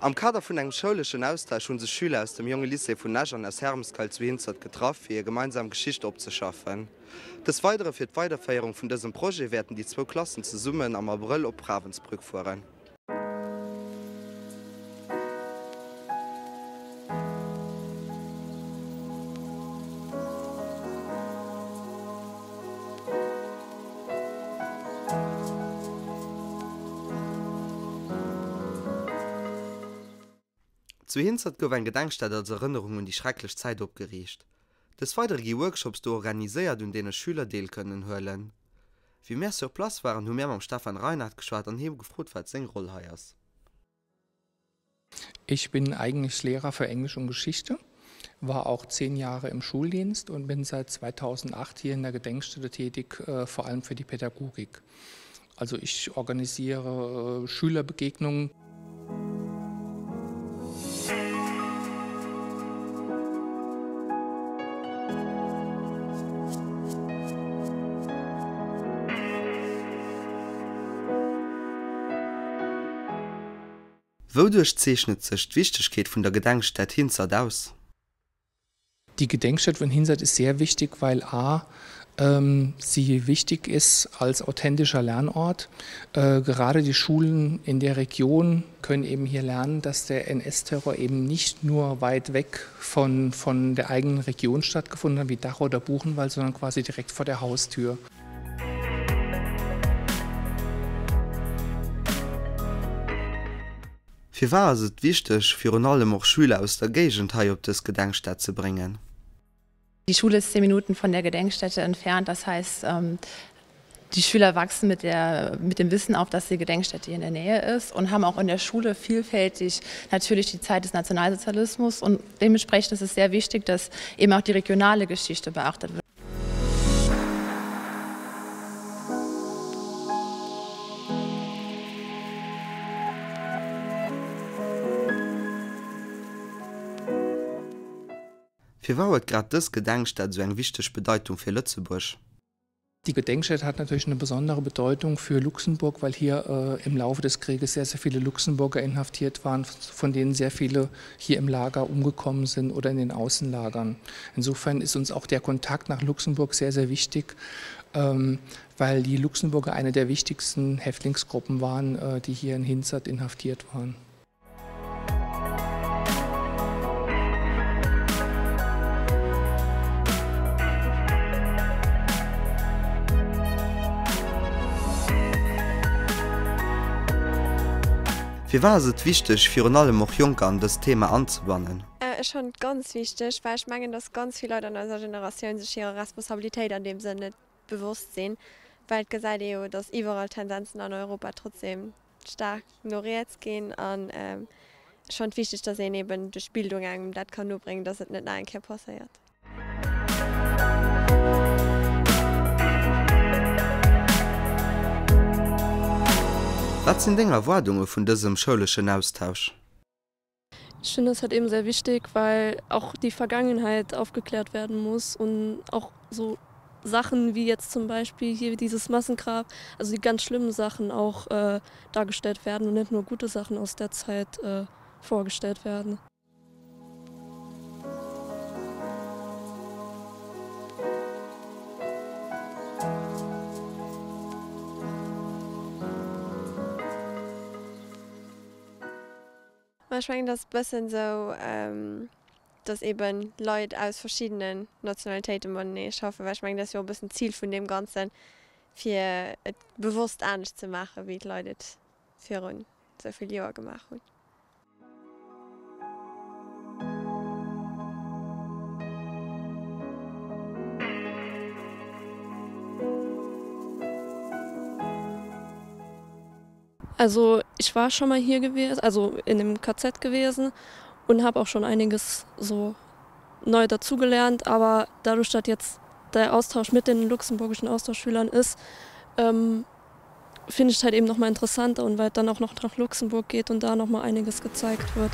Am Kader vun engem schouleschen Austausch hu sech Schüler aus dem Jonge Lycée vun Esch an aus Hermeskeil zu Hinzert getraff, fir hir gemeinsam Geschicht opzeschaffen. Des Weidere fir d'Weiderféierung vun dësem Projet wäerten déi zwou Klassen zesummen am Abrëll op Ravensbrück fueren. Zu Hinzert gouf eng Gedenkstätt als Erënnerung un déi schrecklech Zäit opgeriicht. Des Weidere gi Workshops do organiséiert, un deene Schüler deel kënnen huelen. Wéi mär sur place waren, hu mär mam Stefan Reinardt geschwat an hie gefrot, wat seng Roll hei ass. Ich bin eigentlich Lehrer für Englisch und Geschichte, war auch zehn Jahre im Schuldienst und bin seit 2008 hier in der Gedenkstätte tätig, äh, vor allem für die Pädagogik. Also ich organisiere äh, Schülerbegegnungen. Wouduerch zeechnet sech d'Wichtegkeet vun der Gedenkstätt Hinzert aus? Die Gedenkstätte von Hinzert ist sehr wichtig, weil a ähm, sie wichtig ist als authentischer Lernort. Äh, gerade die Schulen in der Region können eben hier lernen, dass der NS-Terror eben nicht nur weit weg von, von der eigenen Region stattgefunden hat, wie Dachau oder Buchenwald, sondern quasi direkt vor der Haustür. Firwat ass et wichteg, virun allem och Schüler aus der Géigend hei op dës Gedenkstätt ze bréngen? Die Schule ist zehn Minuten von der Gedenkstätte entfernt, das heißt ähm, die Schüler wachsen mit, der, mit dem Wissen auf, dass die Gedenkstätte hier in der Nähe ist und haben auch in der Schule vielfältig natürlich die Zeit des Nationalsozialismus und dementsprechend ist es sehr wichtig, dass eben auch die regionale Geschichte beachtet wird. Firwat huet grad dës Gedenkstätt esou eng wichteg Bedeitung fir Lëtzebuerg? Die Gedenkstätte hat natürlich eine besondere Bedeutung für Luxemburg, weil hier äh, im Laufe des Krieges sehr, sehr viele Luxemburger inhaftiert waren, von denen sehr viele hier im Lager umgekommen sind oder in den Außenlagern. Insofern ist uns auch der Kontakt nach Luxemburg sehr, sehr wichtig, ähm, weil die Luxemburger eine der wichtigsten Häftlingsgruppen waren, äh, die hier in Hinzert inhaftiert waren. Firwat ass et wichteg, virun allem och Jonker an dëst Thema anzebannen? Ech fannen et ganz wichteg, well ech mengen, dass ganz vill Leit an eiser Generatioun sech hirer Responsabilitéit an deem Sënn net bewosst sinn, well et gesäit ee jo, dass iwwerall Tendenzen an Europa trotzdem staark no riets ginn an ech fannen et wichteg, dass een eben duerch Bildung engem dat kann nobréngen, dass et net nach eng Kéier passéiert. Wat sinn deng Erwaardunge vun dësem schouleschen Austausch? Ich finde das halt eben sehr wichtig, weil auch die Vergangenheit aufgeklärt werden muss und auch so Sachen wie jetzt zum Beispiel hier dieses Massengrab, also die ganz schlimmen Sachen auch äh, dargestellt werden und nicht nur gute Sachen aus der Zeit äh, vorgestellt werden. Ma ech mengen, et ass e bëssen esou, datt eeben Leit aus verschiddenen Nationalitéite matenee schaffen, well ech mengen, dat ass jo och e bëssen d'Zil vun deem Ganzen, fir et bewosst anescht ze maachen, wéi d'Leit et virun esou vill Joer gemaach hunn. Also ich war schon mal hier gewesen, also in dem KZ gewesen und habe auch schon einiges so neu dazugelernt, aber dadurch, dass jetzt der Austausch mit den luxemburgischen Austauschschülern ist, ähm, finde ich halt eben noch mal interessanter und weil dann auch noch nach Luxemburg geht und da noch mal einiges gezeigt wird.